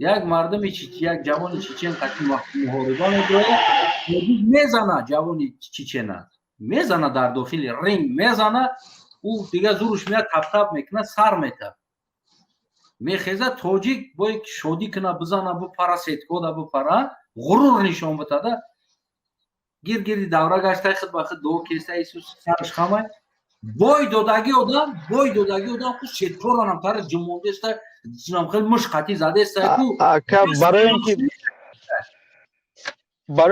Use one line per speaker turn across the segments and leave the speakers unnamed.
Як мардуми, як ҷавони чечен қати муҳориба медояд, мезана, ҷавони чечена мезана, дар дохили ринг мезана. Ӯ дига зуруш меяд, таптап мекунад, сар метаб мехеза. Тоҷик бояд шодӣ куна, бизана, бипара, сеткода бипара, ғурур нишон битада. Гир гирди давра гашта, худ ба худ дуо кеста, Исус сараш хамай. Бой додагӣ одам, бой додагӣ одам ку сеткоранам тари ҷумондеста, хел муш қатӣ задеста ку.
Ака, барои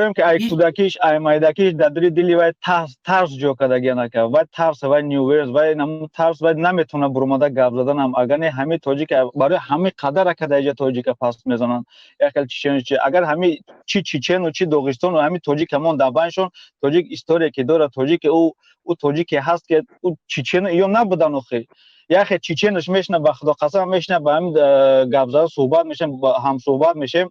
ин ки ай кӯдакиш, ай майдакиш дар дили дили вай тарс ҷо кардагиан, ака. Вай тарс, вай неуверенность, вай тарс, вай наметавона буромада гап заданам. Агар не, ҳами тоҷика барои ҳами қадар, ака, дар иҷа тоҷика паст мезананд. Як хел чечен, агар ҳами чи чечену, чи доғистону, ҳами тоҷик ҳамон дар байншон тоҷик история ки дорад, тоҷик ӯ тоҷике ҳаст, ки ӯ чечену ё набудан охи. Яхе чеченаш мешина, ба Худо қасам, мешина, ба ҳамин гап зада суҳбат мешем, ҳамсуҳбат мешем,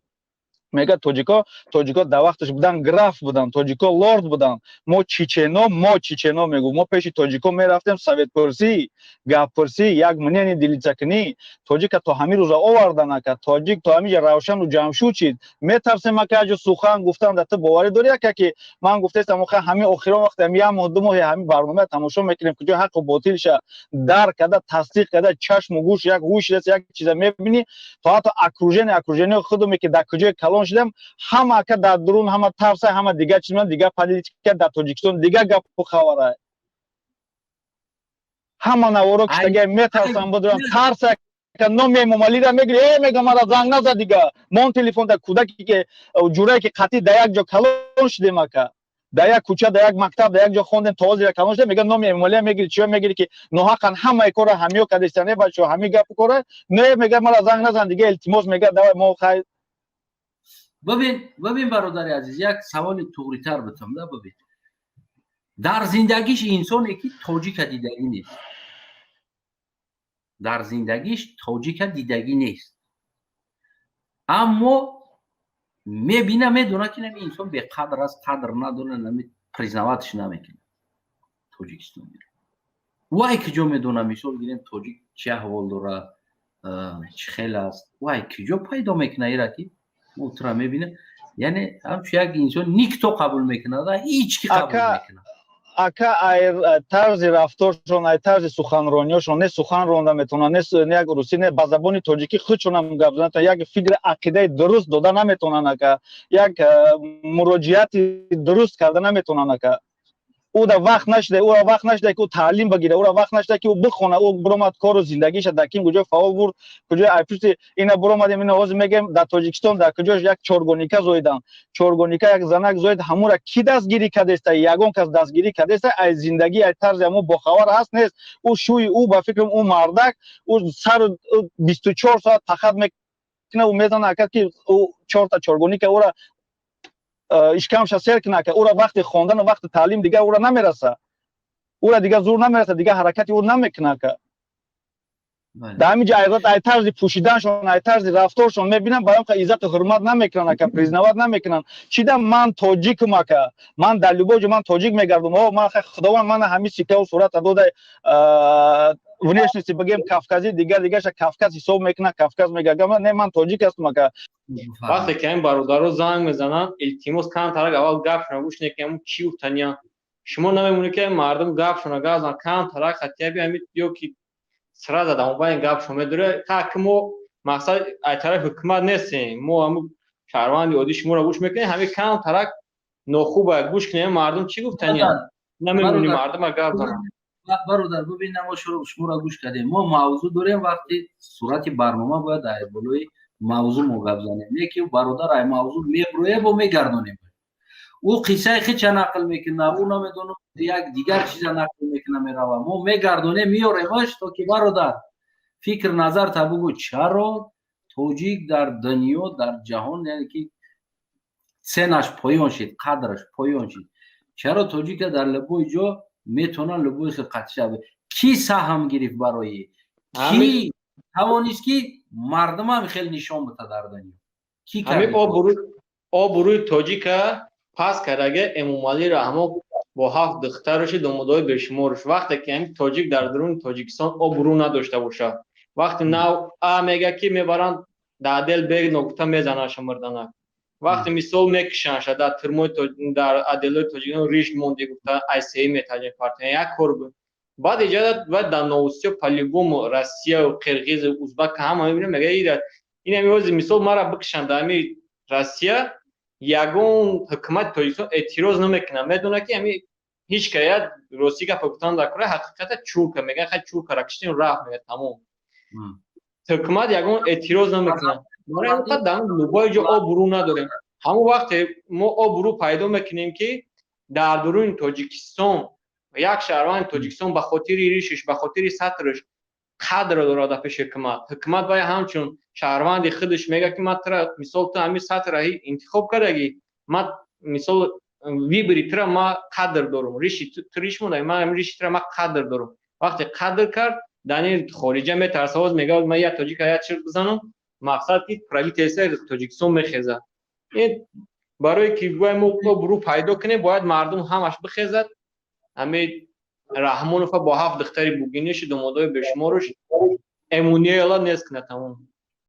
мегӯяд: «Тоҷико, тоҷико дар вақташ будан граф будан, тоҷико лорд будан, мо чечено, мо чечено», мегӯ, «мо пеши тоҷико мерафтем, советпурсӣ, гаппурсӣ, як мнение делиться кунӣ». Тоҷика то ҳамин рӯза овардан, ака. Тоҷик то ҳамин ҷа равшану ҷамшуд шид. Метарсем, ака, аҷо сухан гуфтан. Да ту боварӣ дорӣ, ака, ки ман гуфтаистам, охир ҳамин охирон вақте ҳами як моҳ, 2 моҳи ҳамин барнома тамошо мекунем, куҷо ҳаққу ботилша дарк карда, тасдиқ карда, чашму гӯш як ҳуш як чиза мебинӣ, то ҳатто окружение худуме, ки дар куҷои калон шудам, ҳама, ака, дар дурун ҳама тарса, ҳама дигар чиз, дигар политика, дар Тоҷикистон дигар гапу хабара, ҳама наворо киштага метарсам будурам, тарса. Номи Эмомалиро мегири, э, мега: «Мара занг наза дига, мон телефон». Да кӯдаке ки ҷурае ки қатъи дар як ҷо калон шудем, ака, дар як кӯча, дар як мактаб, дар як ҷо хондем, то ҳозира калон шудем, мега: «Номи Эмомалия мегири, чиё мегири, ки ноҳаққан ҳамаи кора ҳамиё кардеста, не, бачо, ҳами гапу кора не». Мега: «Мара занг назан дига, илтимос». Мега: «Давай, мо хай».
Бибин, бибин, бародари азиз, як саволи туғритар битам да. Бибин, дар зиндагиш инсоне ки тоҷика дидагӣ нест, дар зиндагиш тоҷика дидагӣ нест, аммо мебина, медона, ки нами инсон беқадр аст, қадр надора, нами признавать ш намекунад тоҷикистонро. Вай куҷо медона, мисол гирем, тоҷик чӣ аҳвол дорад, чӣ хел аст? Вай куҷо пайдо мекуна ира, ки мо тура мебина? Яъне ҳамчун як инсон никто қабул мекунад, ҳеҷ ки қабул мекунад.
Ака, ай тарзи рафторшон, ай тарзи суханрониёшон, не сухан ронда метавонанд, не як русӣ, не ба забони тоҷикӣ худшонам гап зада, як фикри ақидаи дуруст дода наметавонанд, ака, як муроҷиати дуруст карда наметавонанд, ака. Ӯ да вақт нашуда, ӯра вақт нашуда, ки ӯ таълим багира, ӯра вақт нашуда, ки ӯ бихона. Ӯ биромад, кору зиндагиша дар ким куҷо фаъол бурд, куҷо ай пушти ина биромадем. Ина ҳозир мегем, дар Тоҷикистон дар куҷош як чоргоника зоидан, чоргоника як занак зоид, ҳамура ки дастгирӣ кардеста? Ягон кас дастгирӣ кардеста? Ай зиндагӣ, ай тарзи ҳамо бохабар ҳаст, нест. Ӯ шӯи ӯ, ба фикрам, ӯ мардак, ӯ сару 24 соат тахат мекуна, ӯ мезана, ака, ки ӯ чорта чоргоника ӯра ишкамша сер куна, ака. Ӯра вақти хондану вақти таълим дигар ӯра намераса, ӯра дигар зур намераса, дигар ҳаракати ӯ намекуна, ака. Дар ҳамин ҷо ай тарзи пӯшиданшон, ай тарзи рафторшон мебинам, барам иззату ҳурмат намекунанд, ака, признавать намекунанд. Чида ман тоҷикум, ака, ман дар любой ҷо ман тоҷик мегардум. О, ман, Худованд мана ҳамин сикаву сурата дода, внешности, бигем, кавказӣ, дигар дигарша Кавказ ҳисоб мекунад, Кавказ мегардам. Не, ман тоҷик ҳастам, ака.
Вақте ки ҳамин бародаро занг мезананд, илтимос, камтарак аввал гапшона гӯш не, ки ҳамун чӣ гуфтаниян. Шумо намемонед, ки мардум гапшона гап зан, камтарак хатияби ҳамин ё ки сразу дар мобайни гапшон медоре. Так мо мақсад ай тарафи ҳукумат нестем, мо ҳамун шаҳрванди оддӣ шуморо гӯш мекунем. Ҳамин камтарак нохуба гӯш кунем, мардум чӣ гуфтаниян. Намемонӣ мардума гап зананд.
Бародар, бибин, мо шуморо гӯш кардем. Мо мавзӯъ дорем, вақти сурати барнома бояд дар болои мавзӯъ мо гап занем. Не ки бародар ай мавзӯъ меброя, бо мегардонем. Ӯ қиссаи хича нақл мекуна, ӯ намедонам, як дигар чиза нақл мекуна, мерава. Мо мегардонем, меёремаш, то ки, бародар, фикр назарта бугӯ: чаро тоҷик дар дунё, дар ҷаҳон, яъне ки цена ш поён шид, қадраш поён шид? Чаро тоҷика дар любой ҷо метавонад любой хел қатиша? Кӣ саҳм гирифт, барои кӣ тавонист, ки мардумам хел нишон бита дар дунё?
Ки ҳамин обрӯи тоҷика пас кардаге Эмомалӣ Раҳмон бо ҳафт духтараши, домодои бешумораш. Вақте ки ҳамин тоҷик дар дуруни Тоҷикистон обрӯ надошта бошад, вақте нав а мега, ки мебаранд. Дар отдел бе ногуфта мезанаша мурданак. Вақте, мисол, мекушанша дар тюрьмои, дар отделои тоҷикон, риш монди гуфта, айсеи метаҷем партия як кор буд. Баъд иҷозат баъд дар новостиё по-любому Россия, қирғиз, узбак ҳама мебинам, мега ин ҳами. Мисол, мара бикушанд дар ҳами Россия, ягон ҳукумати Тоҷикистон эътироз намекунад. Медонад, ки ҳами ҳеҷ кая рости гапа гуфтан дар кора ҳақиқата чурка мегӯяд, хай, чуркара киштем, рафт, мегӯяд, тамом. Ҳукумат ягон эътироз намекунад. Барои ҳамин дар любой ҷо обрӯ надорем. Ҳамон вақте мо обрӯ пайдо мекунем, ки дар дуруни Тоҷикистон як шаҳрванди Тоҷикистон ба хотири ришиш, ба хотири сатраш қадр дорад дар пеши ҳукумат. Ҳукумат бояд ҳамчун шаҳрванди худаш мегӯяд, ки ман тра, мисол, ту ҳамин сатра интихоб кардагӣ, ман, мисол, выбори тура ман қадр дорум, риши ту риш монда, ман ҳамин риши тура ман қадр дорум. Вақте қадр кард, дар ин хориҷа метарса, боз мегӯяд, ман як тоҷика як чир бизанам, мақсад ки правительство Тоҷикистон мехезад. Ин барое ки бояд мо обрӯ пайдо кунем, бояд мардум ҳамаш бихезад. Ҳамин Раҳмонова бо ҳафт духтари бугиниши, домодои бешуморуш, Эммануэла нест кунад, тамом.